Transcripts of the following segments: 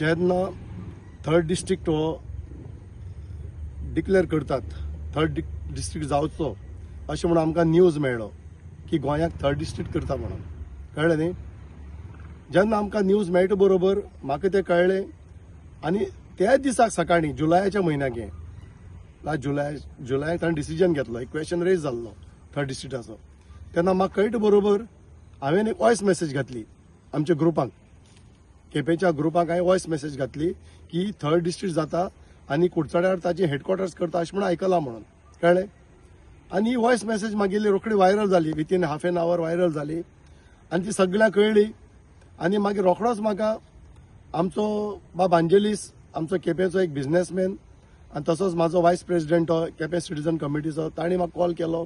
जेन्ना third district हो declare करतात, थर्ड डिस्ट्रिक्ट जावचो अशें म्हणून आमकां न्यूज मेळ्ळो की गोंयाक थर्ड डिस्ट्रिक्ट करता म्हणून, कळ्ळें न्ही. जेन्ना आमकां न्यूज मेळटा बरोबर म्हाका तें कळ्ळें आनी त्याच दिसाक सकाळीं जुलयाच्या म्हयन्याक हें लास्ट जुलयाक ताणें डिसिजन घेतलो, एक क्वेशन रेज जाल्लो थर्ड डिस्ट्रिक्टाचो. तेन्ना म्हाका कळटा बरोबर हांवें एक वॉयस मॅसेज घातली आमच्या ग्रुपांक, केपेंच्या ग्रुपांक हांवें वॉयस मॅसेज घातली की थर्ड डिस्ट्रिक्ट जाता आनी कुडचड्यार ताची हेडक्वॉर्टर्स करता अशें म्हणून आयकलां म्हणून, कळ्ळें. आनी ही वॉयस मॅसेज मागीर रोखडी व्हायरल जाली, within half an hour viral जाली आनी ती सगळ्यांक कळ्ळी. आनी मागीर रोखडोच म्हाका आमचो बाब अंजेलीस, आमचो केपेंचो एक बिजनेसमॅन आनी तसोच म्हाजो वायस प्रेसिडेंट हो केपें सिटीजन कमिटीचो, तांणी म्हाका कॉल केलो,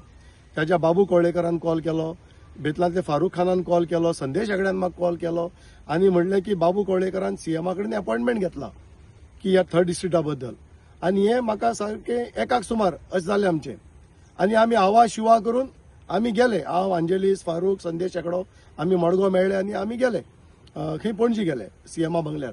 ताच्या बाबू कवळेकरान कॉल केलो, बेतलांतले फारूक खानान कॉल केलो, संदेश हेगड्यान म्हाका कॉल केलो आनी म्हणलें की बाबू कवळेकरान सीएमा कडेन अपॉयंटमेंट घेतला की ह्या थर्ड डिस्ट्रिक्टा बद्दल. आनी हें म्हाका सारकें एकाक सुमार अशें जालें आमचें. आनी आमी आवा शिवा करून आमी गेले, हांव, अंजेलीस, फारूक, संदेश हेगडो, आमी मडगांव मेळ्ळे आनी आमी गेले खंय पणजी गेले सीएमा बंगल्यार.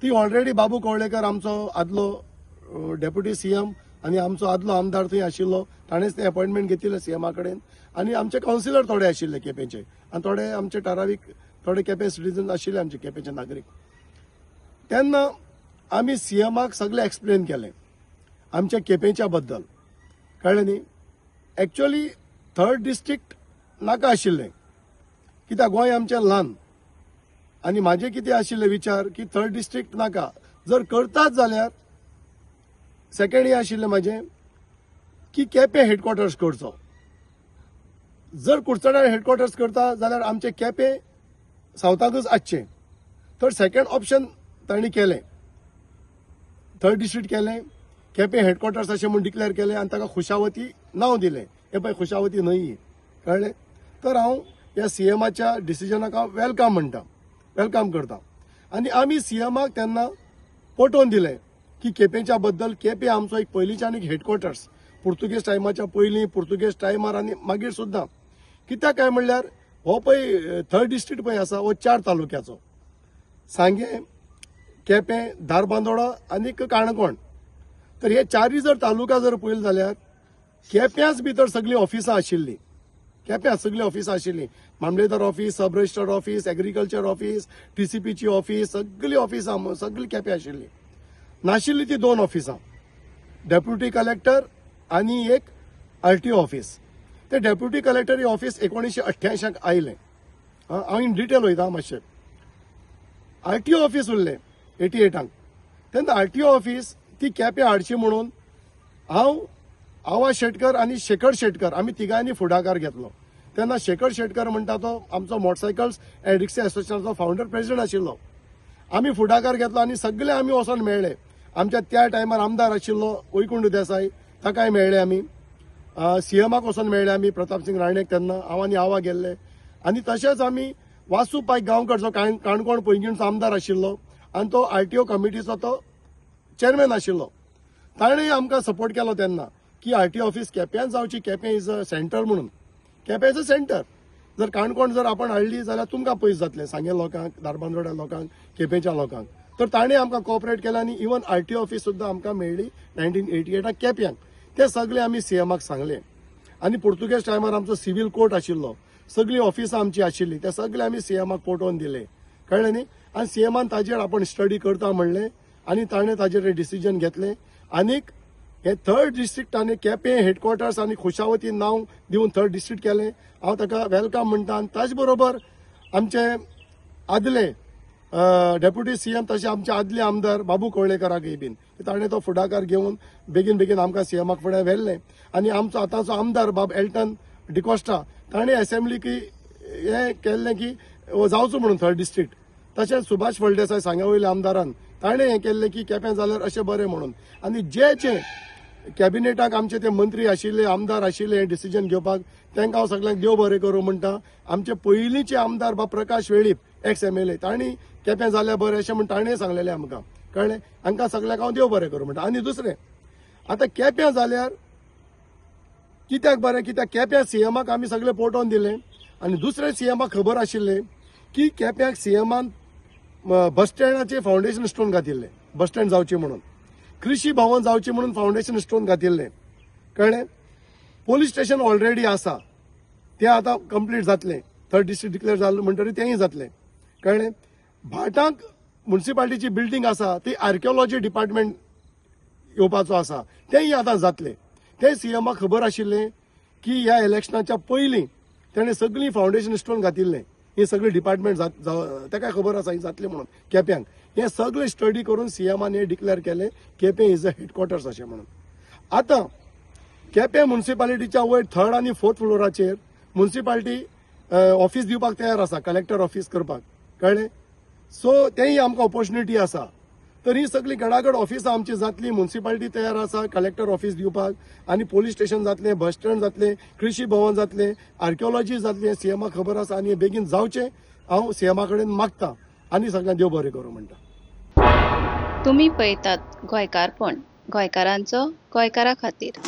ती ऑलरेडी बाबू कवळेकर आमचो आदलो डेप्युटी सीएम आनी आमचो आदलो आमदार थंय आशिल्लो, ताणेंच तें अपॉयंटमेंट घेतिल्लें सीएमा कडेन. आनी आमचे कावन्सिलर थोडे आशिल्ले केपेंचे आनी थोडे आमचे ठरावीक थोडे केपें सिटीजन आशिल्ले आमचे केपेंचे नागरीक. तेन्ना आमी सीएमाक सगळें एक्सप्लेन केलें आमच्या केपेंच्या बद्दल, कळ्ळें न्ही. एक्चुअली थर्ड डिस्ट्रिक्ट नाका आशिल्लें, कित्याक गोंय आमचें ल्हान आनी म्हाजें कितें आशिल्लें विचार की थर्ड डिस्ट्रिक्ट नाका, जर करताच जाल्यार सेकंड हें आशिल्लें म्हाजें की केपें हेडक्वॉर्टर्स करचो. जर कुडचड्यार हेडक्वॉर्टर्स करता जाल्यार आमचें केपें सावथाकच आसचें. तर सेकंड ऑप्शन तांणी केलें, थर्ड डिस्ट्रिक्ट केलें, केपें हेडक्वॉर्टर्स अशें म्हूण डिक्लेअर केलें आनी ताका खुशावती नांव दिलें. हें पळय खुशावती न्हंय ही, कळ्ळें. तर हांव ह्या सीएमाच्या डिसिजनाक हांव welcome म्हणटा, welcome करता. आनी आमी सीएमाक तेन्ना पटोवन दिलें की केपेंच्या बद्दल, केपें आमचो एक पयलींच्यान एक हेडक्वॉर्टर्स, पुर्तुगेज टायमाच्या पयलीं, पुर्तुगेज टायमार आनी मागीर सुद्दां. कित्याक काय म्हणल्यार हो पळय थर्ड डिस्ट्रिक्ट पळय आसा हो 4 तालुक्याचो, सांगें, केपें, धारबांदोडा आनी काणकोण. तर हे चारूय जर तालुका जर पळयले जाल्यार केप्यांच भितर सगळीं ऑफिसां आशिल्लीं, केप्यां सगळीं ऑफिसां आशिल्लीं, मामलेदार office, sub registrar office, agriculture office, टीसीपीची office, सगळीं ऑफिसां सगळीं केप्यां आशिल्लीं. नाशिल्लीं ती 2 ऑफिसां, डेप्युटी कलेक्टर आनी एक आरटीओ ऑफिस. ते डेप्युटी कलेक्टर हे ऑफिस 1988 आयलें. हांव इन डिटेल वयता मातशें. आरटीओ ऑफिस उरलें 88. तेन्ना आरटीओ ऑफिस ती केप्यां हाडची म्हणून हांव, आवा शेटकर आनी शेखर शेटकर आमी तिगांनी फुडाकार घेतलो. तेन्ना शेखर शेटकर म्हणटा तो आमचो मोटरसायकल्स अँड रिक्शा एसोसिएशनाचो फावंडर प्रेसिडेंट आशिल्लो. आमी फुडाकार घेतलो आनी सगळे आमी वचोन मेळ्ळे. आमच्या त्या टायमार आमदार आशिल्लो वैकुंठ देसाय, ताकाय मेळ्ळे आमी, सीएमाक वचोन मेळ्ळे आमी, प्रताप सिंग राणेक तेन्ना हांव आनी आवा गेल्ले. आनी तशेंच आमी वासू पायक गांवकर जो काणकोण पैंगीणचो आमदार आशिल्लो आनी तो आरटीओ कमिटीचो तो चेअरमॅन आशिल्लो, ताणें आमकां सपोर्ट केलो तेन्ना की आरटीओ ऑफिस केप्यांत जावची, केपें is a centre म्हणून, केपें is a centre. जर काणकोण जर आपण हाडली जाल्यार तुमकां पयस जातलें, सांगें लोकांक, धारबांदोड्या लोकांक, केपेंच्या लोकांक. तर ताणें आमकां कॉपरेट केलें आनी इवन आरटीओ ऑफिस सुद्दां आमकां मेळ्ळी 1988 केप्यांक. ते सगळें आमी सीएमाक सांगलें. आनी पुर्तुगेज टायमार आमचो सिवील कोर्ट आशिल्लो, सगळीं ऑफिसां आमची आशिल्लीं, ते सगळें आमी सीएमाक पटोवन दिलें, कळ्ळें न्ही. आनी सीएमान ताजेर आपूण स्टडी करता म्हणलें आनी ताणें ताजेर डिसिजन घेतलें. आनीक हे थर्ड डिस्ट्रिक्ट आनी केपें हेडक्वॉर्टर्स आनी खुशावती नांव दिवन थर्ड डिस्ट्रिक्ट केलें. हांव ताका welcome म्हणटा. आनी ताजे बरोबर आमचे आदले डेप्युटी सीएम तशें आमचे आदले आमदार बाबू कवळेकराकय बीन ताणें तो फुडाकार घेवन बेगीन बेगीन आमकां सीएमाक फुडें व्हेल्लें. आनी आमचो आतांचो आमदार बाब एल्टन डिकोस्टा ताणें एसेंब्लीक हें केल्लें की जावचो म्हणून थर्ड डिस्ट्रिक्ट. तशेंच सुभाष फळदेसाय सांग्या वयल्या आमदारान ताणें हें केल्लें की केपें जाल्यार अशें बरें म्हणून. आनी जे जे कॅबिनेटाक आमचे ते मंत्री आशिल्ले, आमदार आशिल्ले हें डिसिजन घेवपाक, तांकां हांव सगळ्यांक देव बरें करूं म्हणटा. आमचे पयलींचे आमदार बाब प्रकाश वेळीप एक्स MLA तांणी केपें जाल्यार बरें अशें म्हूण ताणें सांगलेलें आमकां, कळ्ळें. हांकां सगळ्यांक हांव देव बरें करूं म्हणटा. आनी दुसरें आतां केप्यां जाल्यार कित्याक बरें, कित्याक केप्यां सीएमाक आमी सगळें पटोवन दिलें आनी दुसरें सीएमाक खबर आशिल्लें की केप्यांक सीएमान बस स्टँडाचें फावंडेशन स्टोन घातिल्लें, बस स्टँड जावचें म्हणून. कृषी भवन जावचें म्हणून फावंडेशन स्टोन घातिल्लें, कळ्ळें. पोलीस स्टेशन ऑलरेडी आसा, तें आतां कंप्लीट जातलें. थर्ड डिस्ट्रिक्ट डिक्लेअर जालें म्हणटकीर तेंय जातलें, कळ्ळें. भाटांक मुन्सिपाल्टीची बिल्डींग आसा, ती आर्किओलॉजी डिपार्टमेंट येवपाचो आसा, तेंय आतां जातलें. तें सीएमाक खबर आशिल्लें की ह्या इलेक्शनाच्या पयलीं तेणें सगळीं फावंडेशन स्टोन घातिल्लें. ही सगळीं डिपार्टमेंट ताका खबर आसा ही जातली म्हणून. केप्यांक हें सगळें स्टडी करून सीएमान हें डिक्लेअर केलें, केपें is a headquarters अशें म्हणून. आतां केपें मुन्सिपालिटीच्या वयर थर्ड आनी फोर्थ फ्लोराचेर मुन्सिपालिटी ऑफीस दिवपाक तयार आसा, कलेक्टर ऑफीस करपाक, कळ्ळें. सो तेंय आमकां ऑपॉर्च्युनिटी आसा. तर ही सगळी गडागड ऑफिसां आमची जातली. मुन्सिपालिटी तयार आसा कलेक्टर ऑफीस दिवपाक, आनी पोलीस स्टेशन जातलें, बस स्टँड जातलें, कृषी भवन जातलें, आर्किओलॉजी जातलें. सीएमाक खबर आसा आनी हें बेगीन जावचें हांव सीएमा कडेन मागता आनी सगळ्यांक देव बरें करूं म्हणटा. तुमी पळयतात गोंयकारपण, गोंयकारांचो, गोंयकारा खातीर.